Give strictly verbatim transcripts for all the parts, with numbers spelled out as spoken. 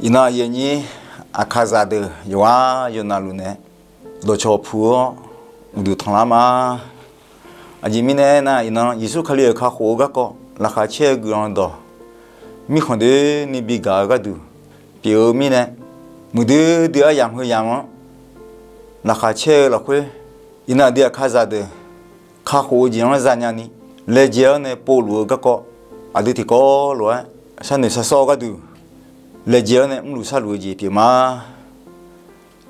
Iqnan aqyuif aqnyir aqkaqzaq deuq yawqghaq yawqnavluf nae dawqcawq puq-awr uqduq tanqlar ma. Aqjeq mirnae aernar, iqnan Yeqsur Kali-euq kakhof-eu garkawv laqkhaq caer-eu guiqlanq dawq mirkhanq doeni bigaq-eu gharduq pyeuf-eu mirnae, muiqdui dui aryamq heu yamq-anr laqkhaq caer-eu lafkhoer, iqnan aqdui aqkaqzaq deuq kakhof-eu jeq-anr zanya ni laejae-awr nae povluf-eu garkawv, aqdui tiqkawv lof-aer sharnoeq sharsawr-eu gharduq laejae-awr nae mrluf sharluf-eu jeq pyeuf ma.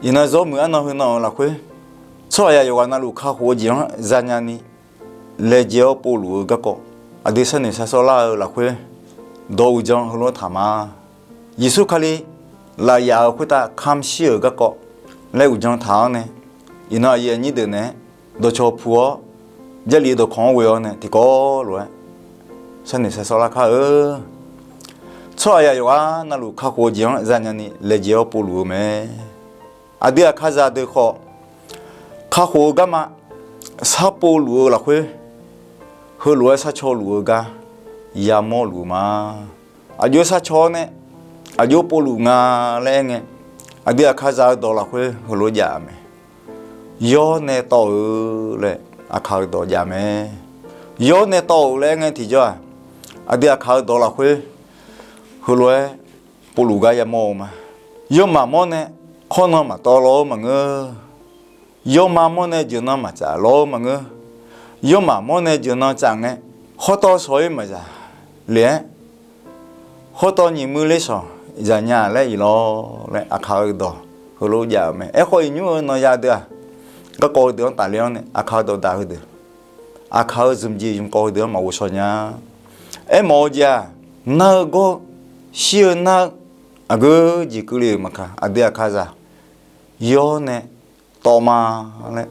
Iqnan zawr muiq arnan heu nan-euq lafkhoer, tsawrhaq yawqghaq navluf kakhof-eu jeq-anr zanya ni laejae-awr povluf-eu garkawv, aqdui sharnoeq sharsawr lar-eu lafkhoer dawq uqdzan heulof-aer taq ma. Yeqsur Kali lafyaf-euq khoertav kamq shir-euq garkawv laer uqdzan taq-awr nae, iqnan aqyuif aqnyir deuq naeq-aer dawqcawq puq-awr, Jarlif-eu dawqkawq-anr ghoe-awr nae tiqkawv lof-aer sharnoeq sharsawr lar kar-eu. Tsawrhaq yawqghaq navluf kakhof-eu jeq-anr zanya ni laejae-awr povluf-eu mae. Aqdui aqkaqzaq deuq khawf, kakhof-eu garma sharpov luf-eu lafkhoer, heulof-aer sharcaw luf-eu gar yamawr luf-eu ma. Aqjox sharcaw-awr nae aqjox povluf nga laer aerngae, aqdui aqkaqzaq-eu dawq lafkhoer heulof jav-eu mae. Yawr nae tawv-eu laer aqkaq-eu dawq jav mae. Yawr nae tawv-euq laer aerngae tiqjawr-aq, aqdui aqkaq-eu dawq lafkhoer heulof-aer povluf gar yamawr-eu ma. Yawrmaf mawr nae khawr nan maqtawv lawr-eu maqngeur. Yawrma mawr nae jeuqnan maqtsaf lawr-eu maqngeur. Yawrmaf mawr nae jeuqnan tsaf ngae, khawrtawv shawq-ir maqzaq le-aer, khawrtawv nyiq muiq ler shawq zaqnya laer iq lawr laer aqkaq-eu dawq heulof jav-euq mae. Aerkhawf, iqnymr-eu nawqya deuq-aq, garkawv heudeuq-anr tafler-awr nae aqkaq-eu dawqdaq heudeuq, aqkaq-eu zmqjeq zmqkawv heudeuq-anr maqghovshaw nya. Aermawf-eu jeq-aq, nar-eu gawr, shir-eu nar-eu, aqgeu jeq keuvle-euq maqkaq, aqdui aqkaqzaq yawr nae tawv ma laer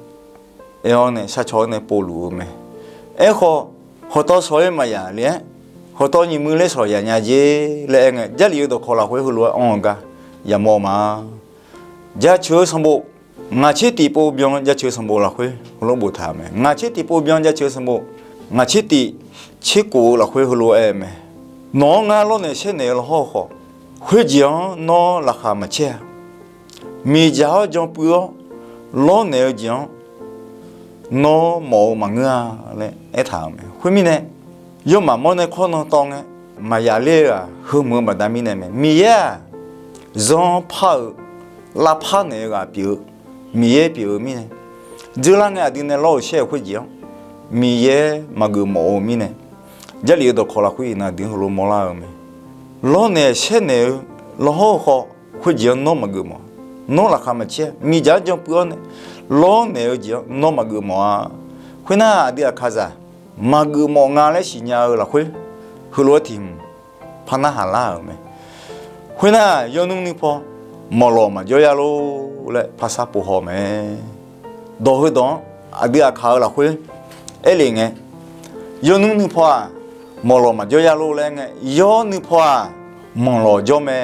aer-awr nae sharcaw-awr nae povluf-eu mae. Aerkhawf, khawqtawv shawq-ir maqzaq le-aer, khawqtawv nyiq muiq ler shawq zaqnya jer laer aerngae, Jarlif-eu dawqkawq lafkhoer heulof-aer anr-eu gar yamawr-eu ma. Jaceuq-eu sanqbof ngaq tser tiq pov byan jaceuq-eu sanqbof lafkhoer heulof boftaq-euq mae. Ngaq tser tiq pov byan jaceuq-eu sanqbof ngaq tser tiq tser kof-eu lafkhoer heulof-aer aer-eu mae. Nawq-anr ngar lawrnaeq saernaeq-eu lawr hawr-eu khawf, khoerjeq-anr nawr laqkhaq maqcaer-a. Miqdzaq-awr janpuiv-awr lawrnaeq-eu jeq-anr nawr mawf-eu maqngeur-a laer aertaq-euq mae. Khoermirnae, yawrmaf mawr nae khawr nan tawv ngae, maqyaf ler-eu ghaq heumeuq-eu baqda mirnae mae. Miqyaer-aq, zanrpar-euq lavpar naeq-eu ghaq pyeuf-eu Miqyaer pyeuf-eu mirnae, dzeurlar ngae aqdui nae lawr-euq shaer-euq khoerjeq-anr Miqyaer maqgeuf mawf-eu mirnae, Jarlif-eu dawqkawq lafkhoer iqnan aqdui-anr heulof mawrlar-eu mae. Lawrnaeq saernaeq-eu lawr hawr-eu khawf, khoerjeq-anr nawr maqgeuf mawf. Nawr laqkhaq maqcaer-a. Miqdzaq-anr janpuiv-awr nae lawrnaeq-eu jeq-anr nawr maqgeuf mawf-a. Khoernar, aqdui aqkaqzaq maqgeuf mawf nga laer siqnya-eu lafkhoer, heulof-aer tiq hmq par narhaq lar-euq mae. Khoernar, yawnmr nuipaw mawqlawq maqjawr ya lor laer parsar pov haw mae. Dawq heudawq-anr aqdui aqkaq-eu lafkhoer aerlef ngae, yawnmr nuipaw-aq, mawqlawq maqjawr ya lor laer aerngae, yawr nuipaw-aq, mawqlawq jawr mae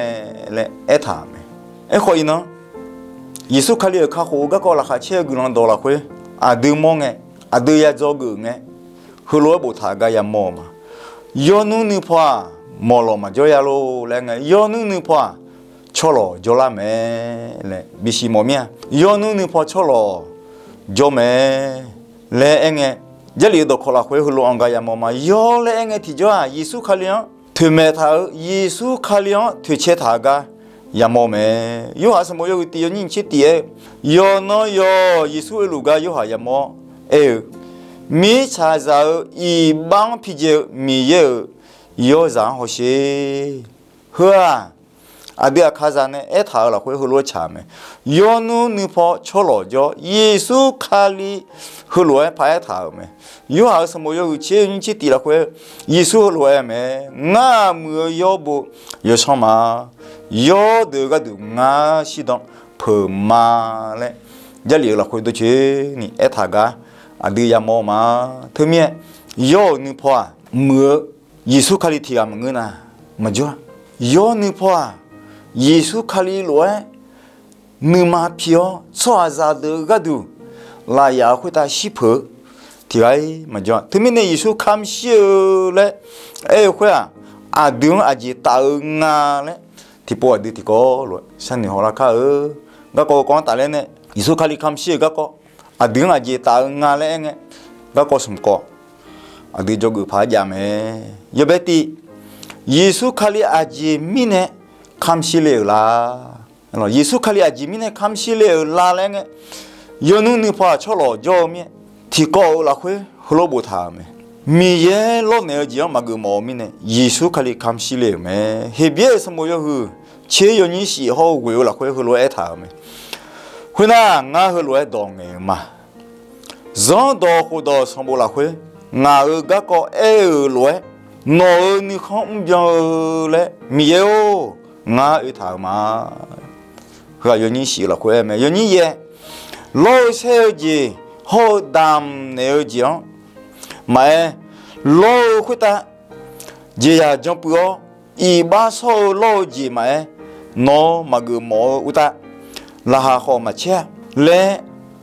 laer aertaq-euq mae. Aerkhawf iqnan, Yeqsur Kali-euq kakhof-eu garkawv laqkhaq caer-eu guiqlanq dawq lafkhoer aqdui mawr ngae, aqdui ya dzawgeuf ngae, heulof-aer boftaq gar yamawr-eu ma. Yawnmr nuipaw-aq, mawqlawq maqjawr ya lor laer aerngae, yawnmr nuipaw-aq, tsawrlawq jawrlar mae laer bisiq mawf mir-a. Yawnmr nuipaw tsawrlawq jawr mae laer aerngae, Jarlif-eu dawqkawq lafkhoer heulof-anr gar yamawr ma. Yawr laer aerngae tiqjawr-aq, Yeqsur Kali-anr toeqmaeq taq-euq, Yeqsur Kali-anr toeqcae taq-eu gar yamawr mae. Yorhaq sanqbof yawhuiq tiq yawnyir nyiq tser tiq aer-eu, yawqnan yawq Yeqsur oeluf gar Yorhaq yamawr aer-eu, mirtsaqzaq-euq iqbax-anr pidzae-eu Miqyaer-euq yawrzaq-anr hawsher. Heu-aq, aqdui aqkaqzaq nae aertaq-euq lafkhoer heulof-aer tsaq-euq mae. Yawnmr nuipaw tsawrlawq jawr, Yeqsur Kali heulof-aer paraer taq-euq mae. Yorhaq-euq sanqbof yawhuiq tser nyiq tser tiq lafkhoer Yeqsur heulof-aer aer-eu mae. Ngar-aq muiq-eu yawr bo yawsanr ma. Yawr deuq-eu gharduq ngar shirdan peuq ma laer, Jarlif-eu lafkhoer dawrcoeni aertaq gar aqdui yamawr ma. Teumirnae, yawr-euq nuipaw-aq, muiq-eu Yeqsur Kali tiq ghaq maqngeur nar, maqjawr-a. Yawr nuipaw-aq, Yeqsur Kali lof-aer nuima pi-awr tsawrhaqzaq deuq-eu gharduq lafyaf-eu khoertav shir peuq-eu tiq ghaq-ir maqjawr-a. Teumirnae Yeqsur kamq shir-eu laer aer-eu khoer-aq, aqdui-anr aqjeq taf-eu nga laer tiqpov aqdui tiqkawv lof-aer sharnoeq hawlar kar-eu. Garkawv-eu kawv-anr tafler nae, Yeqsur Kali kamq shir-euq garkawv aqdui-anr aqjeq taf-eu nga laer aer ngae, garkawv smq kawv aqdui dzawgeuf paq-aer jav mae. Yawbae tiv, Yeqsur Kali aqjeq mirnae kamq shir le-euq la? Yeqsur Kali aqjeq mirnae kamq shir le-euq la laer aer ngae, yawnmr nuipaw-aq tsawrlawq jawr-eu mir-aer, tiqkawv-euq lafkhoer heulof boftaq-euq mae. Miqyaer lawrnaeq-eu jeq-anr maqgeuf mawf-eu mirnae, Yeqsur Kali kamq shir le-euq mae. Heqbyaer-euq sanqbof yawhuiq tser yawnyir shif hawr-eu ghoeq-eu lafkhoer heulof-aer aertaq-euq mae. Khoernar, ngar heulof-aer dawq ngaeq-euq ma. Zanrdawq khofdawq sanqbof lafkhoer ngaq-euq garkawv aer-euq lof-aer, nawq-euq nuikhanr mrbyan-eu laer Miqyaer-or, ngar oe taq-euq ma. Heu-aq yawnyir shif-eu lafkhoer aer mae. Yawnyir yaeq, lawr-eu saer-eu jeq hawr-eu damq naeq-eu jeq-anr maqaer, lawr-eu khoertav jeqzaq janpuiv-awr, iqbax shawr-eu lawr-eu jeq maqaer, nawq maqgeuf mawf-eu uqtav, laqkhaq khawf maqcaer-a laer,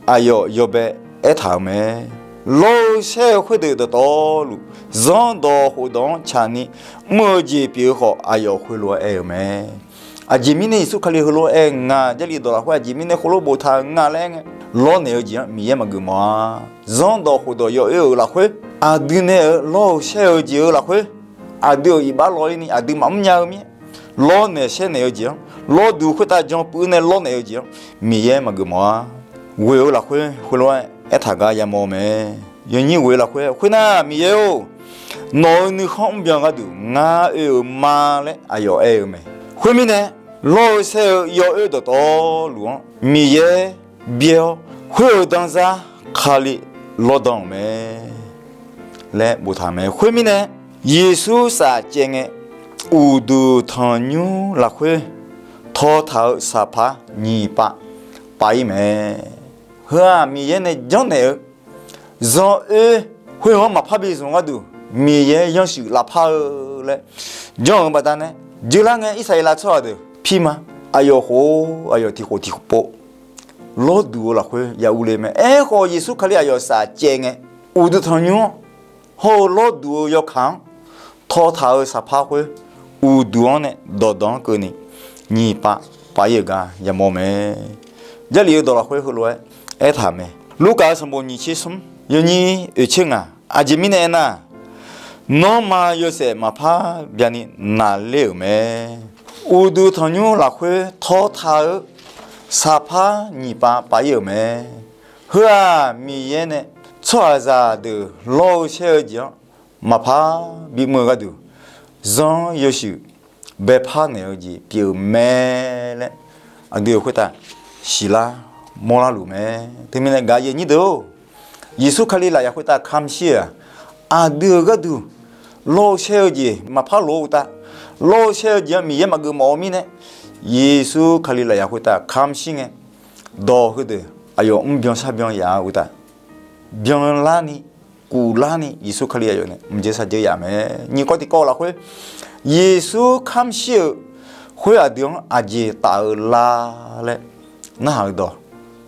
aqyawf yawbae aertaq-euq mae. Lawr-eu saer-eu khoerdeuq dawqtawvluf, zanrdawq khofdawq-anr tsaqni mr-eu jeq pyeuf-eu khawf, aqyawf khoerlof-aer aer-euq mae. Aqjeq mirnae Yeqsur Kali heulof-aer aer-eu nga, Jarlif dawq lafkhoer aqjeq mirnae khoerlof boftaq-euq nga laer aer ngae, lawrnaeq-eu jeq-anr Miqyaer maqgeuf mawf-a. Zanrdawq khofdawq yawoer-euq lafkhoer, aqdui nae-euq lawr-eu saer-eu jeq-eu lafkhoer, aqdui-euq iqbax law-ir ni aqdui maqmr nya-eu mir-aer, lawrnaeq saernaeq-eu jeq-anr, lawrduq khoertav janpuiv nae lawrnaeq-eu jeq-anr Miqyaer maqgeuf mawf-a. Ghoe-eu lafkhoer heulof-aer aertaq gar yamawr mae. Yawnyir ghoe-eu lafkhoer, khoernar Miqyaer-or, nawq-euq nuikhanr mrbyan gharduq ngar oe-euq ma laer aqyawf aer-eu mae. Khoermirnae, lawr-eu saer-eu yawoer dawqtawvluf-anr Miqyaer byaer-awr, khoer-euq danzar Kali lawrdan-euq mae laer boftaq mae. Khoermirnae, Yeqsur safcaev ngae, uqduq tanqnymr lafkhoer tawtaq-eu saqpar nyiq pav pav-ir mae. Heu-aq Miqyaer nae janrnaeq-eu zanqoer khoer-anr maqpar bi zmq gharduq Miqyaer yarshuif lavpar-eu laer janr-eu baqdanae, jeular ngae Irsaqleqlav tsawrhaq deuq pirma, aqyawf khof aqyawf tiq khof tiq pov lawrduq-eu lafkhoer ya urle mae. Aerkhawf Yeqsur Kali aqyawf safcaev ngae, uqduq tanqnymr-anr hawr-eu lawrduq-eu yawkaq-anr tawtaq-eu saqpar khoer, uqduq-anr nae dawqdawq-anr keuvni nyiq pav pav-ir-euq gar yamawr mae. Jarlif-eu dawq lafkhoer heulof-aer aertaq mae. Lurkaf-eu sanqbof nyiq tser smr yawnyir oeq tser ngaq, aqjeq mirnae aernar, nanrma yawshaef maqpar byani naqler-euq mae. Uqduq tanqnymr lafkhoer tawtaq-eu saqpar nyiq pav pav-ir-euq mae. Heu-aq Miqyaer nae tsawrhaqzaq deuq lawr-eu saer-eu jeq-anr maqpar bimr-eu gharduq, zanr yawshuif baepar naeq-eu jeq pyeuf mae laer aqdui-euq khoertav siqlar mawrlar luf mae. Teumirnae gaq-eu aqyuif aqnyir deuq-or, Yeqsur Kali lafyaq khoertav kamq shir-euq-aq, aqdui-euq gharduq lawr-eu saer-eu jeq maqpar lof-eu uqtav, lawr-eu saer-eu jeq-anr Miqyaer maqgeuf mawf-eu mirnae, Yeqsur Kali lafyaq khoertav kamq shir ngae, dawq heudeuq aqyawf mrbyan sharbyan yaf-eu uqtav, byanlarni kuflarni Yeqsur Kali aqyawf nae mqjeuq sarjeuq yaf mae. Nyiq kawv tiqkawv lafkhoer, Yeqsur kamq shir-euq khoer aqdui-anr aqjeq taf-eu la laer narhaq-eu dawq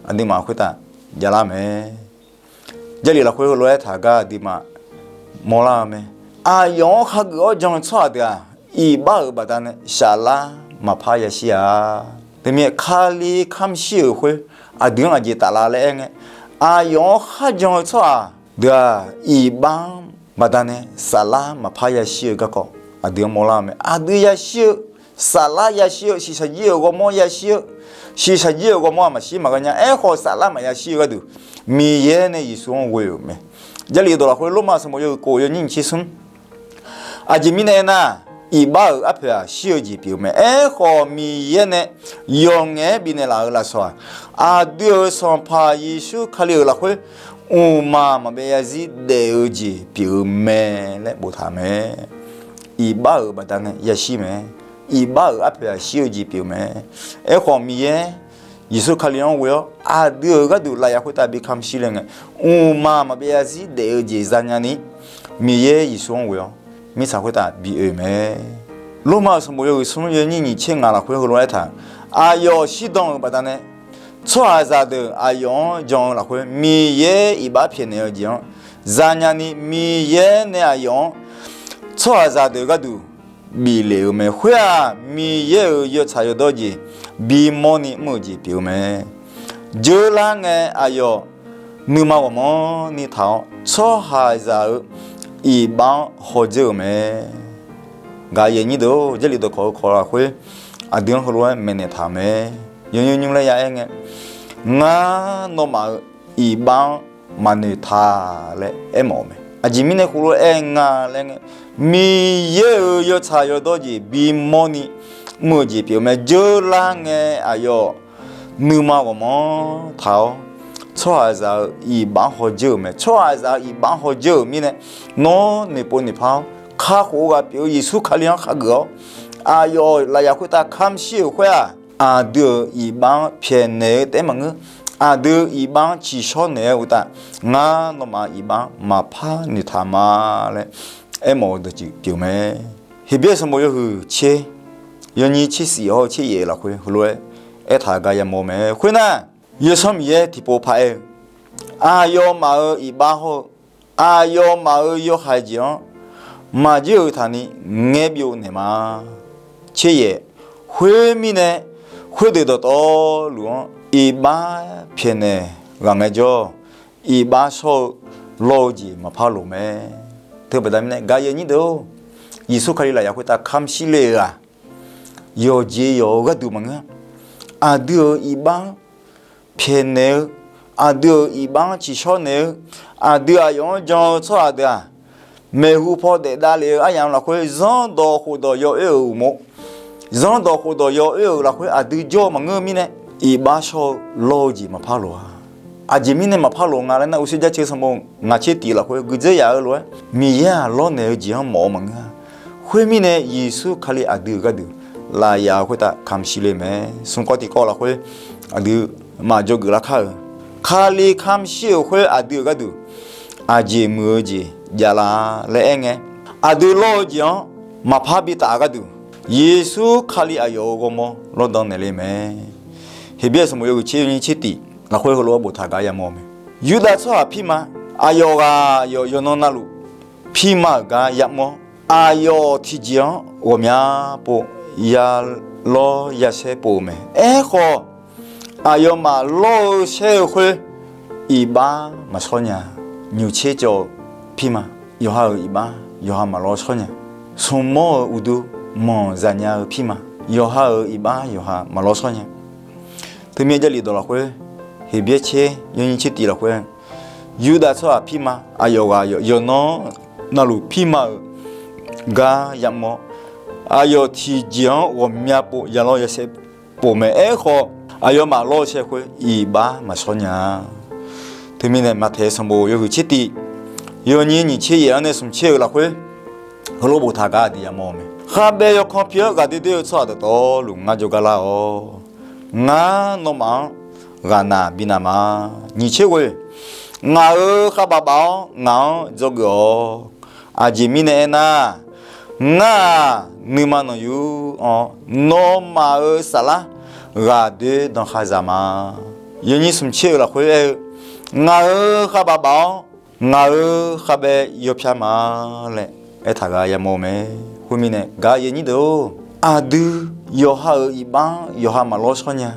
aqduimaf khoertav javlar mae. Jarlif lafkhoer heulof-aer taq gar aqduimaf mawrlar-eu mae. Aqyawf-anr hageuf-awr jan-eu tsawrhaq deuq-aq, iqbax-euq baqdanae saflar maqpar yashir-a. Teumirnae Kali kamq shir-euq khoer aqdui-anr aqjeq taf la laer aer ngae, aqyawf-anr kharjan-eu tsawrhaq deuq-aq, iqbax-anr baqdanae saflar maqpar yashir-eu garkawv aqdui-anr mawrlar-eu mae. Aqdui yashir-eu, saflar yashir-eu, shiqshaq jir-euq ghawrmawr yashir-eu, shiqshaq jir-euq ghawrmawr-aq maqshir maqghae nya. Aerkhawf saflar maqyashir-eu gharduq, Miqyaer nae Yeqsur-anr ghoe-euq mae. Jarlif dawq lafkhoer Lormav sanqbof yawhuiq kof yawnyir nyiq tser smr Aqjeq mirnae aernar, iqbax-euq arpoeq-aq shir-eu jeq pyeuf-eu mae. Aerkhawf, Miqyaer nae yawqngaef-aer bifnaeq laf-euq lafsawq-aq, aqdui-euq Sanqpaq Yeqsur Kali-euq lafkhoer, mqmaq maqbyav zarzir daef-eu jeq pyeuf-eu mae laer boftaq mae. Iqbax-euq baqdanae yashir mae. Iqbax-euq arpoeq-aq shir-eu jeq pyeuf-eu mae. Aerkhawf, Miqyaer Yeqsur Kali-anr ghoe-awr, aqdui-euq gharduq lafyaq khoertav bi kamq shir le ngae, mqmaq maqbyav zarzir daef-eu jeq zanya ni, Miqyaer Yeqsur-anr ghoe-awr mirtsaq khoertav bi oe mae. Lormav-euq sanqbof yawhuiq smr yawnyir nyiq tser ngaq lafkhoer heulof-aer aertaq-euq, aqyawf shirdan-euq baqdanae, tsawrhaqzaq deuq aqyawf-anr jan-eu lafkhoer Miqyaer iqbax pyaeqnaeq-eu jeq-anr zanya ni, Miqyaer nae aqyawf-anr tsawrhaqzaq deuq gharduq bif lef-euq mae. Khoer-aq, Miqyaer-euq yawtsaq yawdawr jeq bimawr ni mr-eu jeq pyeuf-eu mae. Dzeurlar ngae, aqyawf nuima ghawqmanr ni taq-awr, tsawrhaqzaq-euq iqbax-anr hawdzeur-euq mae. Gaq yaeq nyir deuq-or, Jarlif dawqkawq-eu kawq lafkhoer aqdui-anr heulof-aer maeqnaeq taq-euq mae. Yawqnymr nymr laer ya aer ngae, Ngar nawmaf-euq iqbax-anr maqnoeq ta laer aermawf-eu mae. Aqjeq mirnae heulof-aer aer nga laer ngae, Miqyaer-euq yawtsaq yawdawr jeq bimawr ni mr-eu jeq pyeuf-eu mae. Dzeurlar ngae, aqyawf nuima ghawqmanr taq-awr, tsawrhaqzaq-euq iqbax-anr hawdzeur-euq mae. Tsawrhaqzaq-euq iqbax-anr hawdzeur-euq mirnae, nawr noeqpov noeqpar-awr, kakhof-eu ghaq pyeuf-eu Yeqsur Kali-anr khageuf-awr, aqyawf lafyaq khoertav kamq shir-euq khoer-aq, aqdui-euq iqbax-anr pyaeqnaeq-eu taef-aer maqngeur. Aqdui iqbax-anr ciqshawr naeq-aer uqtaf, Ngar nawmaf-euq iqbax-anr maqpar noeqtaq ma laer aermawf-eu dawqtsuif pyeuf mae. Heqbyaer sanqbof yawhuiq tser, yawnyir tser shif hawr-eu tser yaef lafkhoer heulof-aer aertaq gar yamawr mae. Khoernar, Yawsanr Miqyaer tiqpov paraer-eu, aqyawfmaf-euq iqbax hawr-eu aqyawfmaf-euq yawhaiq jeq-anr maqjir-euq taqni ngaer byov naeq ma. Tser yaef, khoermirnae, khoerdeuq dawqtawvluf-anr iqbax pyaeqnaeq ghaq ngaejawr, iqbax shawr-eu lawr-eu jeq maqpar loq mae. Teubaqda mirnae gaq yaeq nyir deuq-or, Yeqsur Kali lafyaq khoertav kamq shir le-euq-aq, yawqjeq yawq-eu gharduq maqngeur. Aqdui-euq iqbax-anr pyaeqnaeq-eu, aqdui-euq iqbax-anr ciqshawr naeq-eu, aqdui aqyawf-anr jan-eu tsawrhaq deuq-aq, maeqhu paw daef davlef-eu aryamq lafkhoer zanrdawq khofdawq yawoer-euq uqmov, zanrdawq khofdawq yawoer-euq lafkhoer aqdui jawr-eu maqngeur-eu mirnae, iqbax shawr-eu lawr-eu jeq maqpar loq-a. Aqjeq mirnae maqpar loq nga laer nar, Uqshoe Jaceuq sanqbof ngaq tser tif lafkhoer guiqdzer yaf-eu lof-aer, Miqyaer-aq lawrnaeq-eu jeq-anr mawf-eu maqngeur-a. Khoermirnae, Yeqsur Kali aqdui-euq gharduq lafyaq-eu khoertav kamq shir le mae. Smq kawv tiqkawv lafkhoer aqduimaf dzawgeuf lar kar-euq, Kali kamq shir-euq khoer aqdui-euq gharduq aqjeq muiq-eu jeq javlar laer aerngae, aqdui lawr-eu jeq-anr maqpar bitaf-eu gharduq, Yeqsur Kali aqyawf-euq ghawrmawr lawrdan naeqle mae. Heqbyaer sanqbof yawhuiq tser yawnyir tser tif lafkhoer heulof-aer boftaq gar yamawr mae. Yurdav tsawrhaq pirma, aqyawf ghaq yawqnan navluf pirma-euq gar yamawr, aqyawf tiqjeq-anr ghawqmya pov yalawr yasaer pov-eu mae. Aerkhawf, aqyawfmaf lawr-eu saer-eu khoer iqbax maqshawr nya. Nymq tser cawv-eu pirma, yawqha-euq iqbax yawqha maqlawr shawr nya. Smq mawr-euq uqduq manq zaqnya-eu pirma, yawqha-euq iqbax yawqha maqlawr shawr nya. Teumir Jarlif dawq lafkhoer, Heqbyaer tser yawnyir tser tif lafkhoer, Yurdav tsawrhaq pirma, aqyawf ghaq yawqnan navluf pirma-euq gar yamawr, aqyawf tiqjeq-anr ghawqmya pov yalawr yasaer pov mae. Aerkhawf, aqyawfmaf lawr-eu saer khoer iqbax maqshawr nya. Teumirnae Maqtaeq sanqbof yawhuiq tser tif, yawnyir nyiq tser yaef-anr nae smq tser-euq lafkhoer heulof boftaq gar aqdui yamawr-eu mae. Khavbaev yawkan pi-anr ghaqdoer doer-eu tsawrhaq dawqtawvluf ngar jawrgar lar-awq. Ngar nawmaf-anr ghaqnaq binav ma. Nyiq tser ghoe, ngaq-euq khavbaf baf-awr ngaq-anr dzawgeuf-awq. Aqjeq mirnae aernar, ngar-aq, nuima nanqyur-anr nawmaf-euq saflar ghaqdoer danqkhazaq ma. Yawnyir smq tser-euq lafkhoer aer-eu, ngaq-euq khavbaf baf-awr ngaq-euq khavbaev yawpyar ma laer aertaq ghaq yamawr-eu mae. Khoermirnae gaq yaeq nyir deuq-or, aqdui yawqha-euq iqbax-anr yawqha maqlawr shawr nya.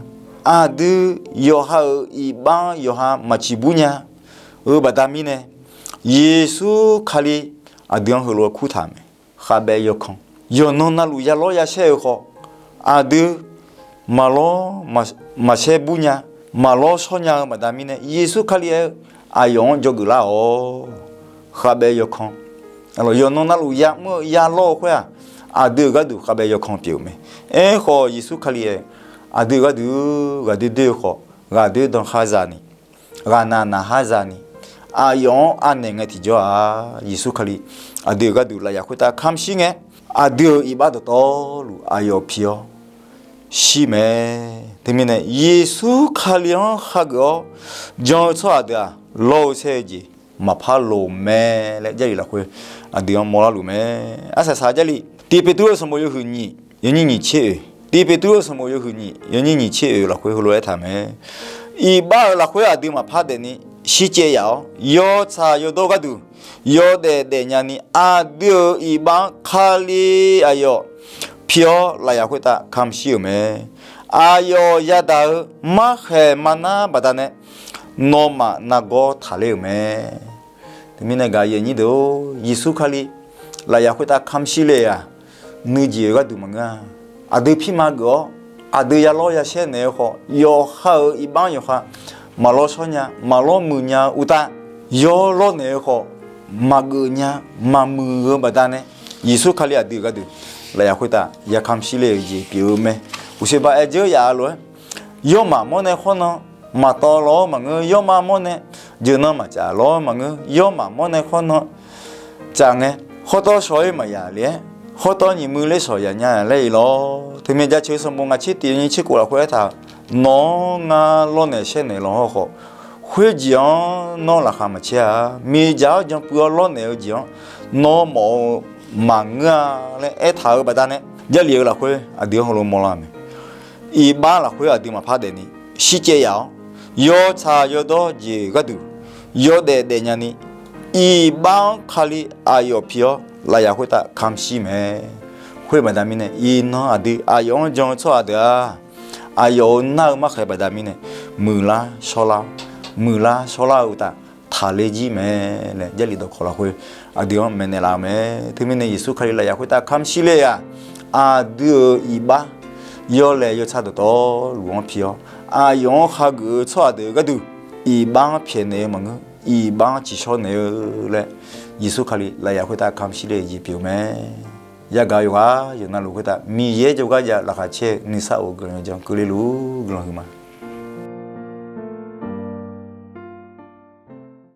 Aqdui yawqha-euq iqbax-anr yawqha maqciq bur nya-eu baqda mirnae, Yeqsur Kali aqdui-anr heulof-aer kurtaq mae. Khavbaev yawkan, yawqnan navluf yalawr yasaer-eu khawf, aqdui maqlawr maqsaer bur nya, maqlawr shawr nya-eu baqda mirnae, Yeqsur Kali aer-eu aqyawf-anr dzawgeuf lar-awq. Khavbaev yawkan, yawqnan navluf yamr-eu yalawr-eu khoer-aq, aqdui-euq gharduq khavbaev yawkan pyeuf-eu mae. Aerkhawf, Yeqsur Kali aer-eu aqdui-euq gharduq ghaqdoer doer-eu khawf, ghaqdoer danqkhar zaq ni, ghaqnaq naqhar zaq ni, aqyawf-anr anaeq ngae tiqjawr-aq, Yeqsur Kali aqdui-euq gharduq lafyaq khoertav kamq shir ngae, aqdui-euq iqbax dawqtawvluf aqyawf pi-awr shir mae. Teumirnae, Yeqsur Kali-anr khageuf-awr jan-eu tsawrhaq deuq-aq, lawr-eu saer-eu jeq maqpar loq mae laer Jarlif lafkhoer aqdui-anr mawrlar luf mae. Arsaq saq Jarlif, Tiq Peqtruv-eu sanqbof yawhuiq nyiq yawnyir nyiq tser oeq, Tiq Peqtruv-eu sanqbof yawhuiq nyiq yawnyir nyiq tser oeq lafkhoer heulof-aer aertaq mae. Iqbax-euq lafkhoer aqdui maqpar daefni shircaev yaf-awr, yawtsaq yawdawr gharduq yawdaef daefnya ni aqdui-euq iqbax-anr Kali aqyawf pi-awr lafyaq khoertav kamq shir-euq mae. Aqyawf yadaq-eu markhaeq manar baqdanae nawmaf nargawr taqler-euq mae. Teumirnae gaq yaeq nyir deuq-or, Yeqsur Kali lafyaq khoertav kamq shir le-aq, nuijeq-eu gharduq maqngeur-a. Aqdui pirma geuf-awr, aqdui yalawr yashaer naeq-eu khawf, yawqha-euq iqbax-anr yawqha maqlawr shawr nya, maqlawr muiq nya-eu uqtav, yawlawr naeq-eu khawf, maqgeuf nya, maqmuiq-eu baqdanae, Yeqsur Kali aqdui-euq gharduq lafyaq khoertav yakamq shir le-euq jeq pyeuf-eu mae. Uqshoe ba aer dzeur yaf-a lof-aer, yawrmaf mawr nae khawr nan maqtawv lawr-eu maqngeur, yawrmaf mawr nae jeuqnan maqcaf lawr-eu maqngeur, yawrmaf mawr nae khawr nan caf ngae, khawrtawv shawq-ir maqyaf le-aer, khawrtawv nyiq muiq ler shawq yaf nya laer-iq lawr. Teumyae jaceuq sanqbof ngaq tser tiq nyi tser khof lafkhoer aertaq-euq, nawq-anr ngar lawrnaeq shaernaeq law hawr khawf, khoerjeq-anr nawr laqkhaq maqcaer-a. Miqdzaq-awr janpuiv-awr lawrnaeq-eu jeq-anr nawr mawf-eu maqngeur-a laer aertaq-euq baqdanae, Jarlif-eu lafkhoer aqdui-anr heulof mawrlar-eu mae. Iqbax lafkhoer aqdui maqpar daefni shircaev yaf-awr, yawtsaq yawdawr jeq gharduq yawdaef daefnya ni, iqbax-anr Kali aqyawf pi-awr lafyaq khoertav kamq shir mae. Khoer baqda mirnae, iqnan aqdui aqyawf-anr jan-eu tsawrhaq deuq-aq, aqyawf-euq nar-eu markhaeq baqda mirnae, muiqlar shawrlar-awr, muiqlar shawrlar-eu uqtav taqler jir mae laer Jarlif dawqkawq lafkhoer aqdui-anr maeqnaeq laf-eu mae. Teumirnae Yeqsur Kali lafyaq khoertav kamq shir le-aq, aqdui-euq iqbax yawlaeq yawtsaq dawqtawvluf-anr pi-awr, aqyawf-anr hageuf-eu tsawrhaq deuq gharduq, iqbax-anr pyaeqnaeq-eu maqngeur, iqbax-anr ciqshawr naeq-eu laer, Yeqsur Kali lafyaq khoertav kamq shir le-eu jeq pyeuf-eu mae. Yagaq yawqghaq yawqnavluf khoertav Miqyaer jawrgar jav laqkhaq caer-eu nuisar of-eu guiqlanq jan keuvle luf guiqlanq huiqma.